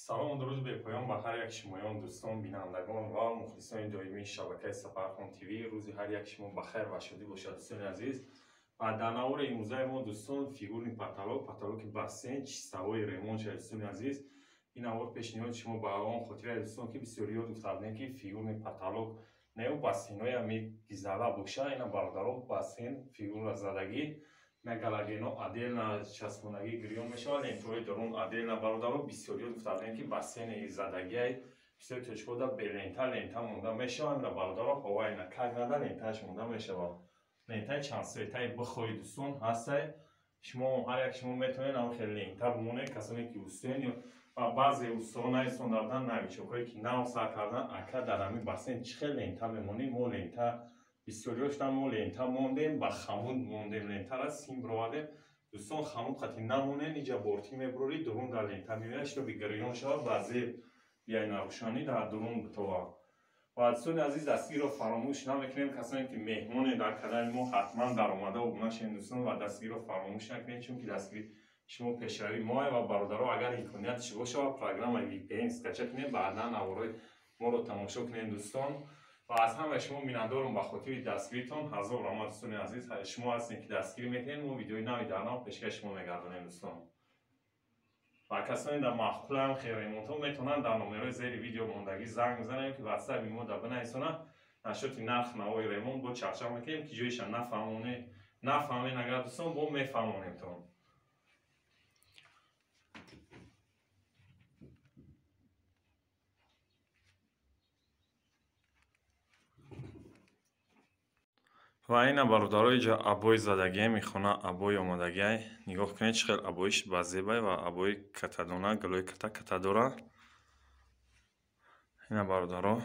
Салом, дуруд бепоён ба ҳар як шумоён, дӯстон, бинандагон ва мухлисони доимии шабакаи Сафархон ТВ. Рӯзи ҳар як шумо ба хайр ва шодӣ бошад, дӯстони азиз. Ва дар навори имрӯзаи мо, дӯстон, фигурный потолок, потолоки бассейн, чистовой ремонт шуда, дӯстони азиз. Ин навор пешниҳоди шумо ба он хотире, дӯстон, ки бисёриҳо гуфта будем, ки фигурный потолок неу бассейнҳои ҳами гизала боша. Ина бародаро, бассейн фигура задагӣ, на галогено отдельно часпонагӣ гирён мешавад, лентаҳои дарун отдельно. Бародаро, бисёриҳо гуфта будем, ки бассейни задагиай бисёри точкода белента лента монда мешавад. Ина бародаро, ҳовай на как нада лентааш монда мешавад. Лентаи чандсветаи бихоҳед, дӯстон, ҳастай. Шумо ҳар як шумо метавонед ҳамон хеле лента бимонед, касоне ки устен ва баъзе устоҳо нависонда буданд, новичокҳое ки нав сар кардан: ака, дар ҳамин бассейн чӣ хел лента мемонем? Мо лента бисёриҳо шудан, мо лента мондем, ба хамуд мондем, лентара сим бировардем. Дӯстон, хамуд қати намонем, иҷа бортӣ мебурорӣ, дурун дар лента меояд, чтобы гирён шавад, ба зеб биай нарӯшанӣ дар дурун битова. Ва дӯстони азиз, дастгириро фаромӯш намекунем. Касоне ки меҳмоне дар канали мо, ҳатман даромада обуна шавед, дӯстон, ва дастгириро фаромӯш накунед, чунки дастгири шумо пешравии моа. Ва бародаро, агар имкониятш бошава, программаи VPN скачать кунед, баъдан наворҳои моро тамошо кунед, дӯстон. Ва аз ҳамаи шумо миннатдорам ба хотири дастгиритон. Ҳазор раҳмат, дӯстони азиз. Шумо ҳастем, ки дастгирӣ мекунед, мо видеои нави дар нав пешкаши шумо мегардонем, дӯстон. Ва касоне дар маъқулам хел ремонтҳо метавонанд дар номерҳои зери видео мондагӣ занг бизанем, ки ватсапи мо да бинависонанд. Насчёти нарх навои ремонт бо чақчақ мекунем, ки ҷоиша нафаҳмонем, нафаҳмем агар, дӯстон, бо мефаҳмонемтон. Ва ина бародаро, иҷа обои задагиай мехона, обои омодагиай. Нигоҳ кунед, чӣ хел обоиш базебай ва обои катадона, гулои ката ката дора. Ина бародаро,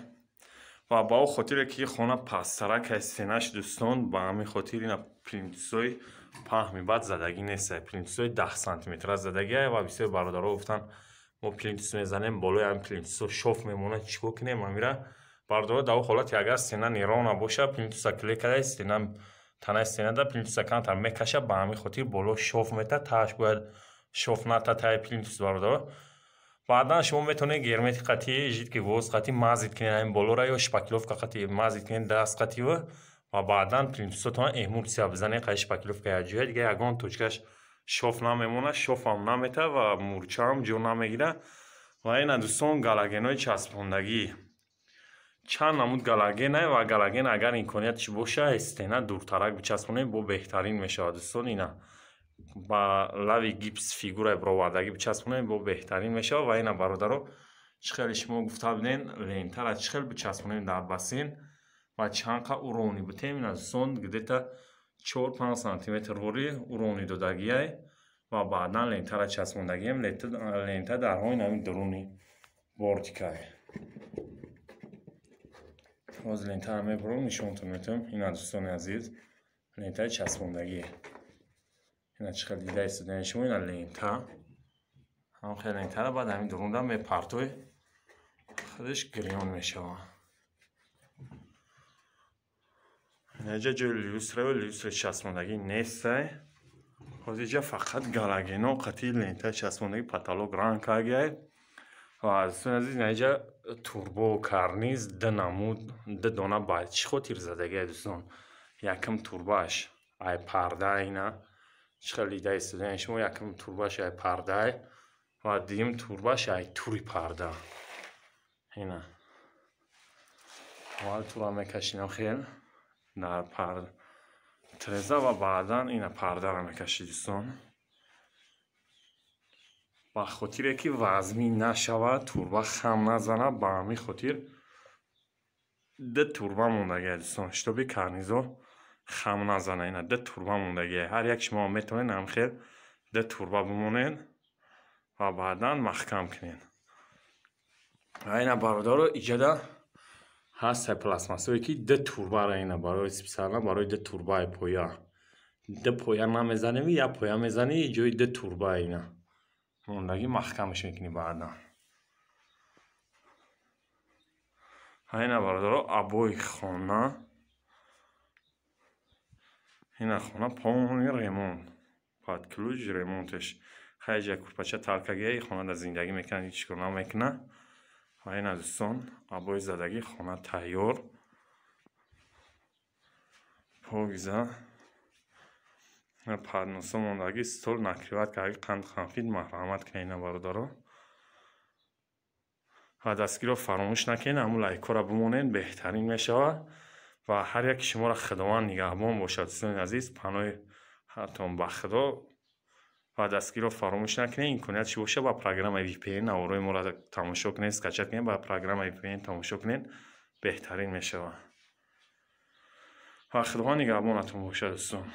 ва ба он хотире ки хона пасттаракай стенаш, дӯстон, ба ҳамин хотир ина плинтусҳои паҳми бад задагӣ нестай, плинтусҳои 10 сантиметра задагиай. Ва бисёр бародаро гуфтанд: мо плинтус мезанем, болои ҳамин плинтусҳо шов мемонад, чӣ кор кунем амира? Бародаро, дар он ҳолате агар стена неровна боша, плинтуса клей карда, стена, танаи стенада плинтуса камтар мекаша, ба ҳамин хотир боло шов мета, тааш бояд шов ната таи плинтус. Бародаро, баъдан шумо метавонед герметик қати, жидкий воск қати мазать кунед ҳамин болора ё шпаклёвка қати мазать кунед даст қатива ва баъдан плинтусотон эмулсия бизанед қати шпаклёвка якҷоя, дига ягон точкаш шов намемонад, шовам намета ва мурчаам ҷо намегирад. Ва ина, дӯстон, галогенҳои часпондагӣ, чанд намуд галогенай. Ва галоген агар имкониятш боша, стена дуртарак бичаспонем, бо беҳтарин мешавад, дӯстон. Ина ба лави гипс фигураи бировардагӣ бичаспонем, бо беҳтарин мешавад. Ва ина бародаро, чӣ хеле шумо гуфта буден, лентара чӣ хел бичаспонем дар бассейн ва чанд қа уровни бутем? Ина, дӯстон, где-то 4-5 сантиметр вори уровни додагиай ва баъдан лентара часпондагием. Лента дар ҳои ҳамин дуруни бортикай. Ҳозир лентара мебурам, нишонтон метавам. Ина, дӯстони азиз, лентаи часпондагӣ, ина чӣ хел дида истодаи шумо. Ина лента, ҳам хел лентара баъд ҳамин дурунда мепартой, худаш гирён мешавад. Инаҷа ҷои люстра, люстра часпондагӣ нестай. Ҳозир ҷа фақат галогено қатъи лентаи часпондагӣ, потолок ранг кардагиай. Ва дӯстони азиз, инаҷа турбо, карниз ду намуд, ду дона. Ба чӣ хотир задагиай, дӯстон? Якм турбааш ай парда, ина чӣ хел дида истодаи шумо, якм турбаш ай пардаай ва дуюм турбаш ай тури парда. Ина аввал тура мекашинам хел дар треза ва баъдан ина пардаро мекашӣ, дӯстон. Ба хотире ки вазмин нашавад, турба хам назанад, ба ҳамин хотир ду турба мондагиа, дӯстон, чтобы карнизо хам назана. Ина ду турба мондагиа. Ҳар як шумо метавонед ҳам хел ду турба бимонед ва баъдан маҳкам кунед. Ва ина бародаро, иҷода ҳаста пластмассое ки ду турбаро, ина барои специально барои ду турбаи поя, ду поя намезанем, як поя мезанӣ, ҷои ду турба ина мондагӣ, маҳкамаш мекунӣ баъдан. Ина бародаро, обои хона, ина хона полный ремонт, под ключ ремонтеш. Хайҷа курпача талкагия, хона дар зиндагӣ мекунад, ҳеҷ кор намекунад. Ва ина, дӯстон, обои задагӣ, хона тайёр, покиза, подносо мондагӣ, стол накрывать кардаги, қанду конфет. Марҳамат кунед, ина, бародаро, ва дастгиро фаромӯш накунед, ҳамун лайкҳоро бимонед, беҳтарин мешавад. Ва ҳар яки шуморо Худованд нигаҳбон бошад, дӯстони азиз. Паноҳи ҳартон ба Худо ва дастгиро фаромӯш накунед. Имконият чӣ боша, ба программаи VPN наворои моро тамошо кунед, скачать кунед, ба программаи VPN тамошо кунед, беҳтарин мешавад. Ва Худованд нигаҳбонатон бошад, дӯстон.